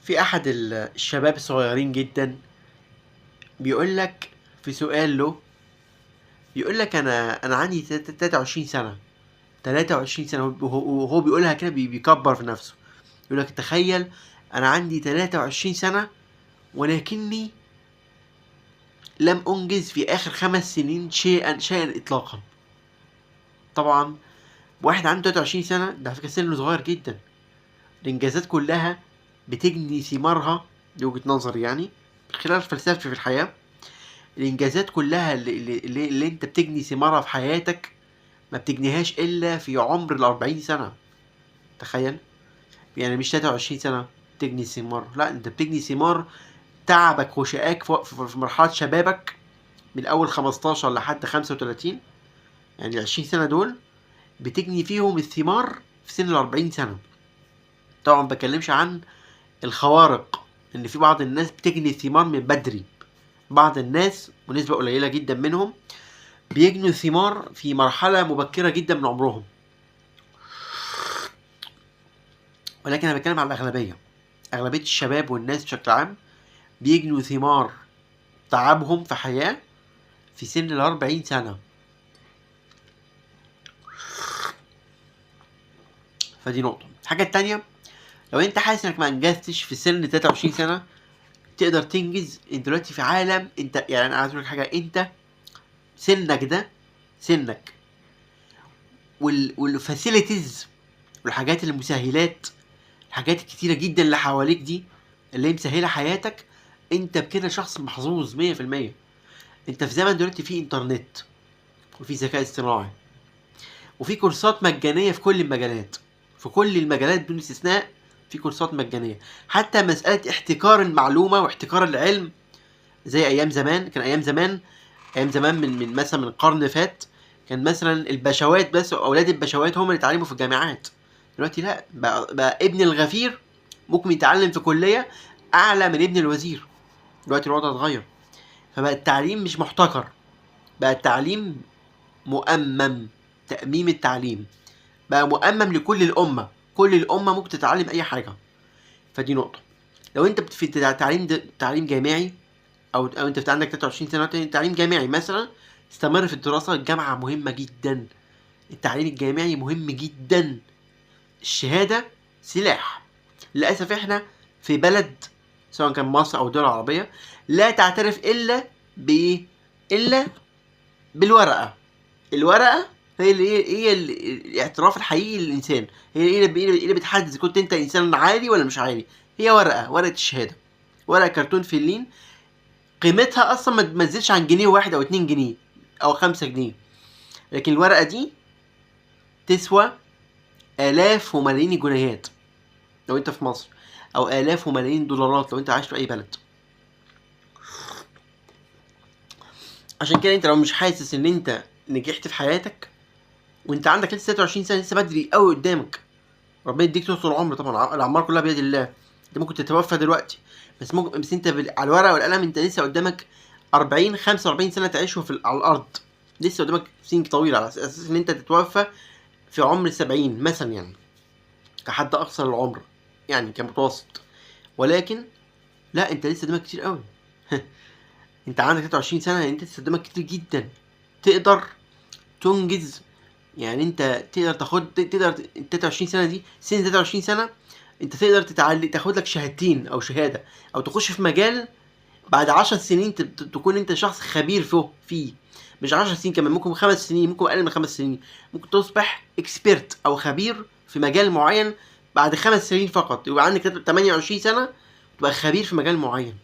في احد الشباب الصغيرين جدا بيقول لك في سؤال له، بيقول لك انا عندي 23 سنة، 23 سنة، وهو بيقولها كده بيكبر في نفسه، يقول لك تخيل انا عندي 23 سنة ولكني لم انجز في اخر 5 سنين شيئا اطلاقا. طبعا واحد عنده 23 سنة ده على فكرة سنة صغير جدا، الانجازات كلها بتجني ثمارها لوجهة نظري، يعني خلال فلسفتي في الحياة، الانجازات كلها اللي انت بتجني ثمارها في حياتك ما بتجنيهاش الا في عمر 40 سنة. تخيل، يعني مش 23 سنة تجني ثمار، لا انت بتجني ثمار تعبك وشقاك في مرحلة شبابك من اول 15 لحد 35، يعني 20 سنة دول بتجني فيهم الثمار في سن 40 سنة. طبعا ما بتكلمش عن الخوارق، ان في بعض الناس بتجني الثمار من بدري، بعض الناس ونسبة قليلة جدا منهم بيجنوا ثمار في مرحلة مبكرة جدا من عمرهم، ولكن أنا بتكلم على الأغلبية، أغلبية الشباب والناس بشكل عام بيجنوا ثمار تعبهم في حياة في سن 40 سنة. فدي نقطة. الحاجة التانية، لو أنت حاسس إنك ما أنجزتش في سن 23 سنة تقدر تنجز. أنت دلوقتي في عالم، أنت يعني أنا عايز أقول لك حاجة، أنت سنك ده سنك والفاسيلتيز والحاجات المسهلات، الحاجات الكتيرة جدا اللي حواليك دي اللي هي مسهلة حياتك، انت بكده شخص محظوظ 100%. انت في زمن دلوقتي فيه انترنت وفي ذكاء اصطناعي وفي كورسات مجانية في كل المجالات، في كل المجالات بدون استثناء في كورسات مجانية. حتى مسألة احتكار المعلومة واحتكار العلم زي ايام زمان، كان ايام زمان، ايام زمان من مثلا من قرن فات، كان مثلا البشوات بس، اولاد البشوات هم اللي اتعلموا في الجامعات. دلوقتي لا، بقى ابن الغفير ممكن يتعلم في كلية اعلى من ابن الوزير. دلوقتي الوضع اتغير، فبقى التعليم مش محتكر، بقى التعليم مؤمم، تأميم التعليم بقى مؤمم لكل الأمة، كل الأمة ممكن تتعلم أي حاجة. فدي نقطة. لو أنت في تعليم جامعي أو أنت عندك 23 سنة تعليم جامعي مثلا، استمر في الدراسة. الجامعة مهمة جدا، التعليم الجامعي مهم جدا، الشهادة سلاح. للأسف إحنا في بلد سواء كان مصر أو الدول العربية لا تعترف إلا بإيه؟ إلا بالورقة. الورقة هي اللي هي الاعتراف الحقيقي للإنسان، هي اللي بتحدد إذا كنت أنت إنسان عالي ولا مش عالي. هي ورقة، ورقة الشهادة، ورقة كرتون فلين قيمتها أصلا ما تزيدش عن جنيه واحد أو 2 جنيه أو 5 جنيه، لكن الورقة دي تسوى آلاف وملايين الجنيهات لو أنت في مصر، أو آلاف وملايين دولارات لو أنت عايش في أي بلد. عشان كده أنت لو مش حاسس إن أنت نجحت في حياتك وأنت عندك لسه 23 سنة، لسه بدري قوي قدامك، ربنا يديك طول العمر طبعا، الأعمار كلها بيد الله، أنت ممكن تتوفى دلوقتي، بس ممكن، بس أنت على الورقة والقلم أنت لسه قدامك 40 45 سنة تعيشهم على الأرض، لسه قدامك سنين طويلة على أساس إن أنت تتوفى في عمر 70 مثلا، يعني كحد أقصى للعمر يعني كمتوسط. ولكن لا، أنت لسه قدامك كتير قوي. أنت عندك 23 سنة، يعني أنت لسه قدامك كتير جدا تقدر تنجز. يعني أنت تقدر تاخد، تقدر 23 سنة دي، سن 23 سنة أنت تقدر تاخد لك شهادتين أو شهادة، أو تخش في مجال بعد 10 سنين تكون أنت شخص خبير فيه. مش 10 سنين كمان، ممكن 5 سنين، ممكن أقل من 5 سنين، ممكن تصبح اكسبيرت أو خبير في مجال معين بعد 5 سنين فقط، يبقى عندك 28 سنة تبقى خبير في مجال معين.